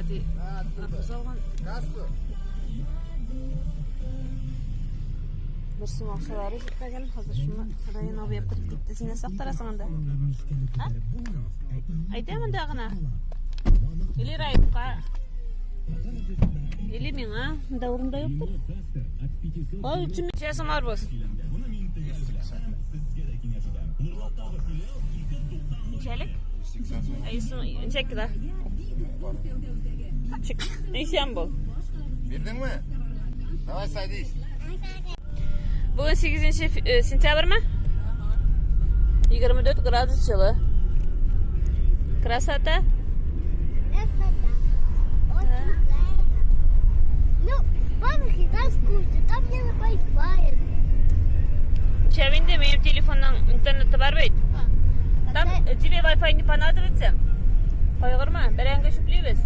Әти арбуз алган. Бер сум акчалары җитмәгән, хәзер шуны Райан абый алып кереп китте. Син нәрсә актарасың анда? Әйдә монда гына. Или Раифка. Или миңа. Монда урында юктыр. Ой, ничә сум арбуз? Ничәлек? Ничә кило? Исән бул. Бирдеңме? Давай садись. Бүген 8 сентябрьме? 24 градус җылы. Красота. Красота. Очень красиво. Ну, бабушка, там скучно, там не Wi-Fi. Ничә инде минем телефонның интернеты бар бит. Там тебе Wi-Fi не понадобится. Кайгырма, бәрәңге чүплибез.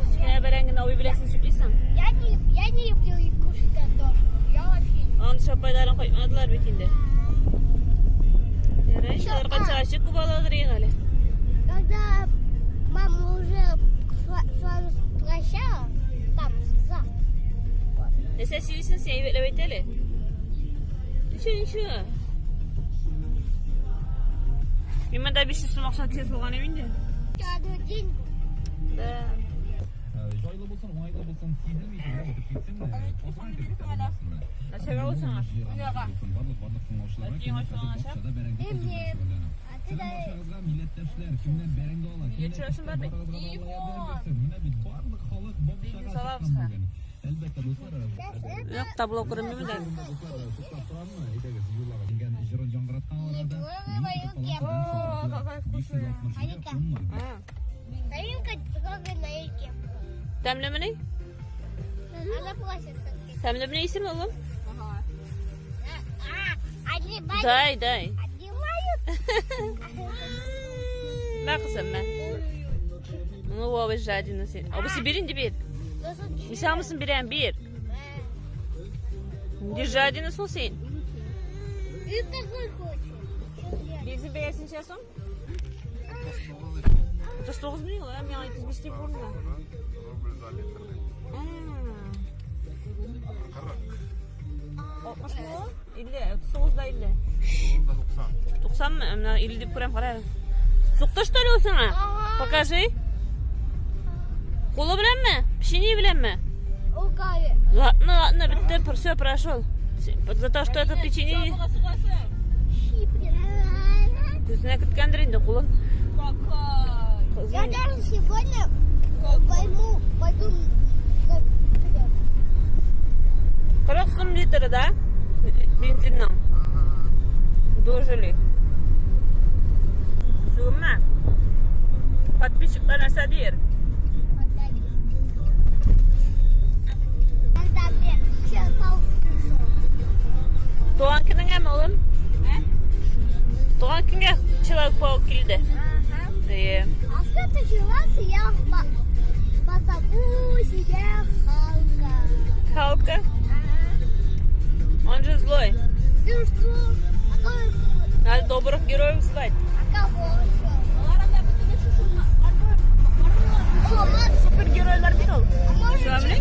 Кечкенә бәрәңгене абый белән син чүплисең. Я не люблю кушать картошку. Я вообще не. Аны шапайларын кайтмадылар бит инде. Ярай, алар кайтса күп аладыр иң әле. Когда мама уже с вами прощала, там, за. Нәрсә сөйлисең син, әйбәтләп әйт әле. Ничә, ничә? Мин монда 500 сум акча кисеп алган идем инде. Каждый день. Да. Җайлы булсын, уңайлы булсын, сизелмичә генә үтеп китсен. Нәрсәгә ул сиңа? Барлык барлык тыңлаучыларга Әтиең ачуланачак. бакчада бәрәңге И мне. А ты Сәлам дай. барчагызга, милләттәшләр, кемнәр бәрәңге ала, Нигә төшәсең бар бит? барыгызга да Алла ярдәм бирсен. Менә бит барлык халык Бензин бакчага салабыз чыккан ха. бүген. Әлбәттә, дуслар, Юк, табло күренми монда. дуслар, туктап торамы? Әйдәгез, юллагыз. Дигән җырын яңгыраткан арада, О, какая вкусная. Алика. Таринка трогай на реке. Тәмлемени? Она просится. Тәмлемени исеме улым? А, Одевают. Дай, дай. Одевают. Мә кызым, мә. Ну, абый жадина син. Абыйсы бир инде бир. Мин сиңа монысын бирәм, бир. Нинди жадина соң син? Ты такой хочешь. Бензин бәясе ничә соң? 39 мең, ә миңа 35 дип күренә. Рубль за литр. 40. 60 мы ул? 50, 39 да 50. 90. 90 мы? Менә 50 дип күрәм, кара. Сукты что ли ул сиңа? Покажи. Кулы беләнме? Печенье беләнме? Руками. Ладно, ладно, бетте, все, прошел. За то, что это печенье күзенә керткәндер инде кулын. Я даже сегодня пойму, пойду на 40 сум литры, да? Бензинның. Дожили. Сүгенмә. Подписчиклар нәрсә дияр? Когда мне Человек-паук пришел. Туган көнеңәме, улым? Туган көнгә Человек-паук килде. Әйе. А в следующий раз я позову себе Халка. Халка? Он же злой. Ну что? А кого, Надо добрых героев звать. а кого еще? О, Супергеройлар бит ул. а может, Шулаймыни?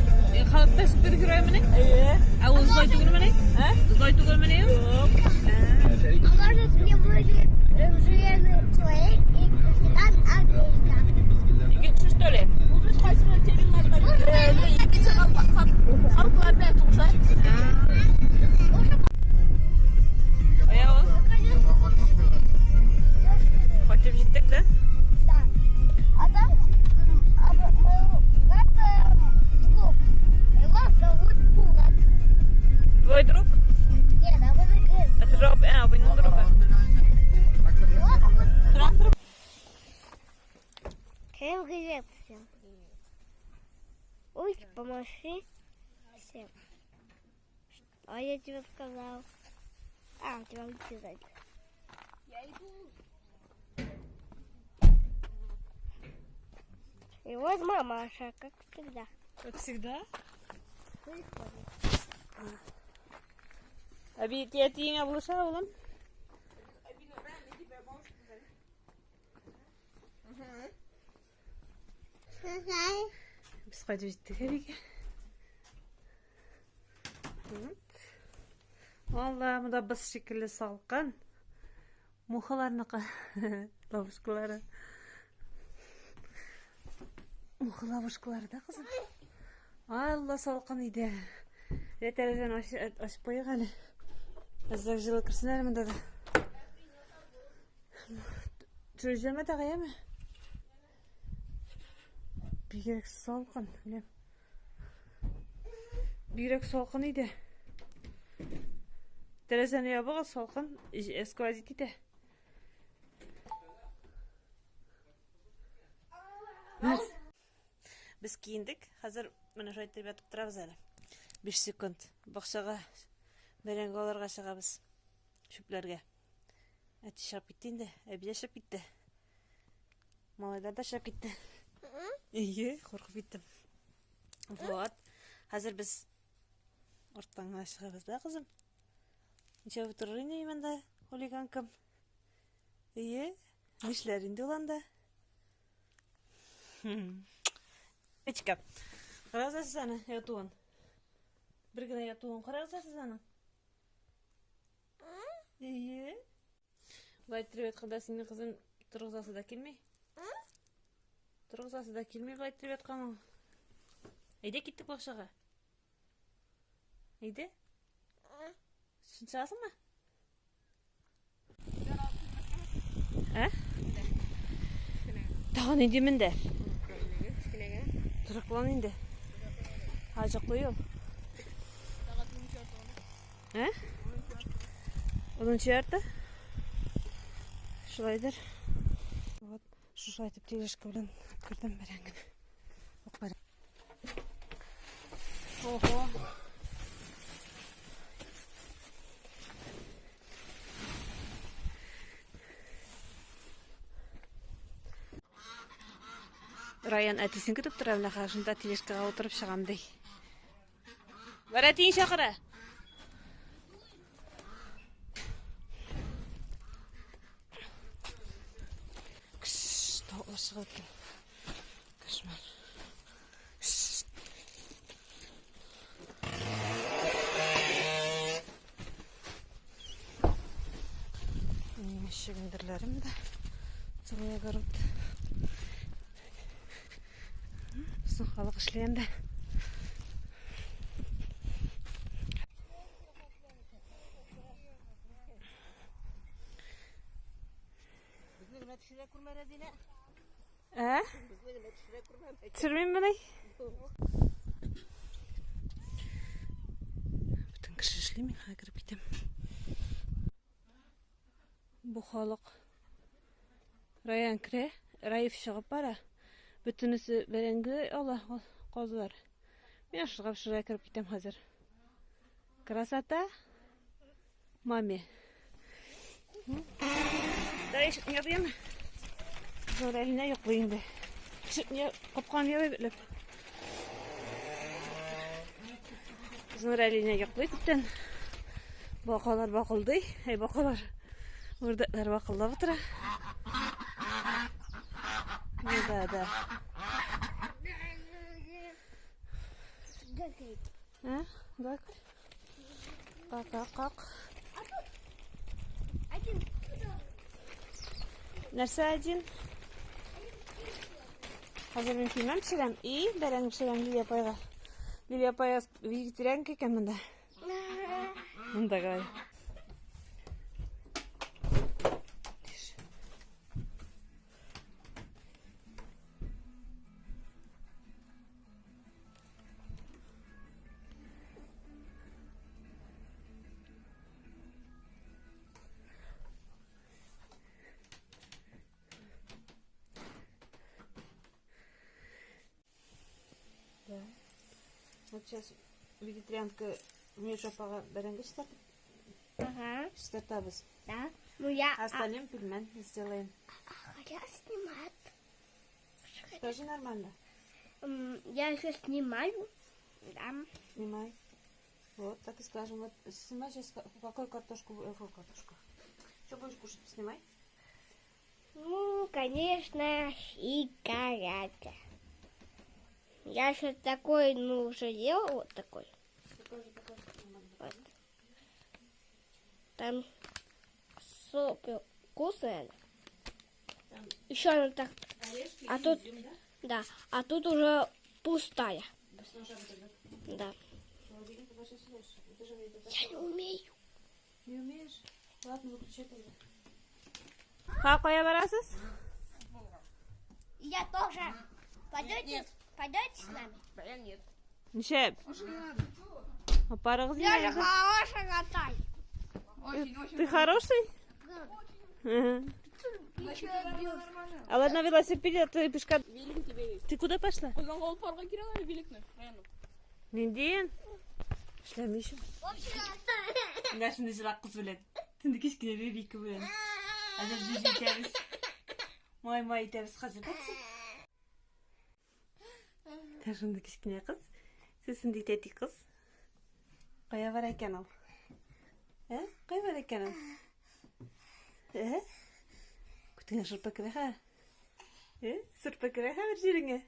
Халк та супергероймыни? Әйе. Ә ул злой түгелмени? Ә? Злой түгелмени ул? а может мне будет Железный человек и Капитан Америка? Икенче что ли? Икенче Халклар белән сугыша. Кая ул? Кайтып җиттек тә? Да. А там моего брата друг. Его зовут Булат. Твой друг? Нет, а вот и Это же абыйның другы. Его зовут Торам Всем привет всем. Ой, помаши всем. А я тебе сказал. А, у тебя уйти сзади. Я иду. И вот мамаша, как всегда. Как всегда? Приходит. Әби әтиеңә булыша, улым? Без кайтып җиттек әбигә. Вот. Алла, монда быз шикелле салкын. Мухаларныкы ловушкалары. Муха ловушкалары да, кызым. Алла, салкын иде. Ә тәрәзәне ачып куйыйк әле. Әзрәк җылы керсен әле монда да. Төшереп җибәрмә тагы, яме? Бигрәк салкын, беләм. Бигрәк салкын иде. Тәрәзәне ябыгыз, салкын, сквозит итә. Без киендек, хәзер менә шулай итеп ятып торабыз әле. 5 секунд. Бакчага бәрәңге алырга чыгабыз. Чүпләргә. Әти чыгып китте инде, әби дә чыгып китте. Малайлар да чыгып китте. Әйе, куркып киттем. Вот. Хәзер без арттан гына чыгабыз да, кызым. Ничә утырыр инде мин монда, хулиганкам. Әйе, нишләр инде ул анда? Печка. Карагыз сез аны, ятуын. Бер генә ятуын карагыз сез аның. Әйе. Болай иттереп ятканда синең кызың торгызасы да килми. Торгызасы да килми болай иттереп ятканың. Әйдә киттек бакчага. Әйдә. Син чыгасыңмы? Ә? Тагын инде мендә. Торыклан инде. Һаҗыклы юл. Ә? Унынчы ярты? Шулайдыр. Вот, шушылай итеп тележка белән кердем бәрәңгене. Ук бәрәңге. Ого. Раян әтисен көтеп тора, менә хәзер шунда тележкага утырып чыгам ди. Бар әтиен чакыра. Кш, тавыклар чыгып беткән. Кошмар. Минем чөгендерләрем дә целый огород. Безнең халык эшли анда. Безне генә төшерә күрмә, Рәзинә. Ә? Безне генә төшерә күрмә. Төшермим мени? Бөтен кеше эшли, мин хәзер кереп китәм. Бу халык Раян керә, Раиф чыгып бара. Бөтенесе бәрәңге ала, казлар. Мин ашырга пешерергә кереп китәм хәзер. Красота. Маме. Давай ишекне ябыйм. Зур әленә йоклый инде. Ишекне капканы ябый бетләп. Зур әленә йоклый күптән. Бакалар бакылдый. Әй, бакалар. Үрдәкләр бакылдап утыра. Ну да, да. А? Давай. Как, как, как? Один. Нәрсә один? Хәзер мин пилмән пешерәм и бәрәңге пешерәм Лилия апайга. Лилия апай вегетарианка икән монда. Монда говорю. Да. Вот сейчас вегетарианка Миша апага бәрәңге чистартып Ага. чистартабыз. Да. Ну я... А остальным пельмен сделаем. А, я снимаю. Тоже нормально. Я еще снимаю. Да. Снимай. Вот, так и скажем. Вот, снимай сейчас, какую картошку, какую картошку. Что будешь кушать, снимай. Ну, конечно, сигарета. Я еще такой, ну, уже делал, вот такой. Вот. Там супер вкусная. Еще она так. А тут, да, а тут уже пустая. Да. Я не умею. Не умеешь? Ладно, выключай тогда. Ха, кая барасыз? Я тоже. Пойдете, пойдете с нами? Нишләп? Апарыгыз Я же инде. хороший Атай. Ты хороший? Ага. А ладно, на велосипеде, а ты пешка. Ты куда пошла? Ниндиен? Эшләми еще. Менә шундый җылак кыз белән. Төнде кечкенә бибике белән. Хәзер җү итәбез. Май май итәбез хәзер. Менә шундый кечкенә кыз. Сез шундый тәти кыз. Кая бара икән ул? Ә? Кая бара икән ул? Ә? Күтеңә шырпы керә хә? Ә? Шырпы керә хә бер җиреңә?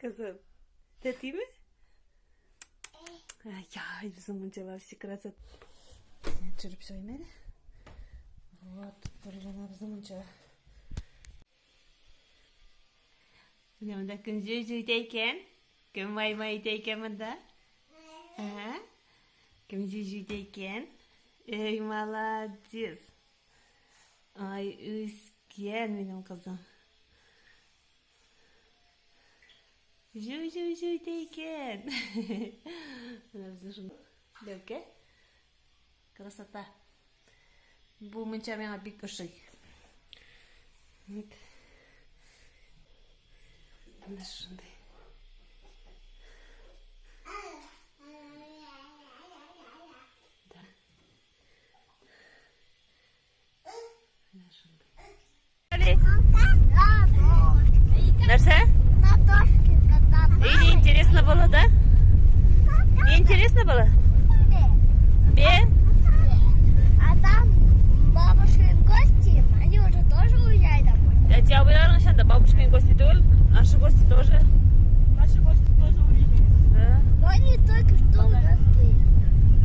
Кызым, тәтиме? Ай, безнең мунча вообще красота. Төшереп чыгыйм әле. Вот, берләнә безнең мунча. Менә монда кем җөй итә икән? Кем май-май итә икән монда? Ә? Кем җөй итә икән? Эй, молодец. Ай, үскән минем кызым. Жу-жу-жу итә икән. Менә безнең шунда ләүкә. Красота. Бу мунча миңа бик ошый. Вот. Менә шундый. Да. Менә шундый. Нәрсә? На дошке кататься. И не интересно было, да? Не интересно было? Бе? А там бабушкин гости, они уже тоже уезжают домой. Әти абыйларың шунда бабушкин гости түгел, наши гости тоже. Наши гости тоже уехали. Да. Но они только что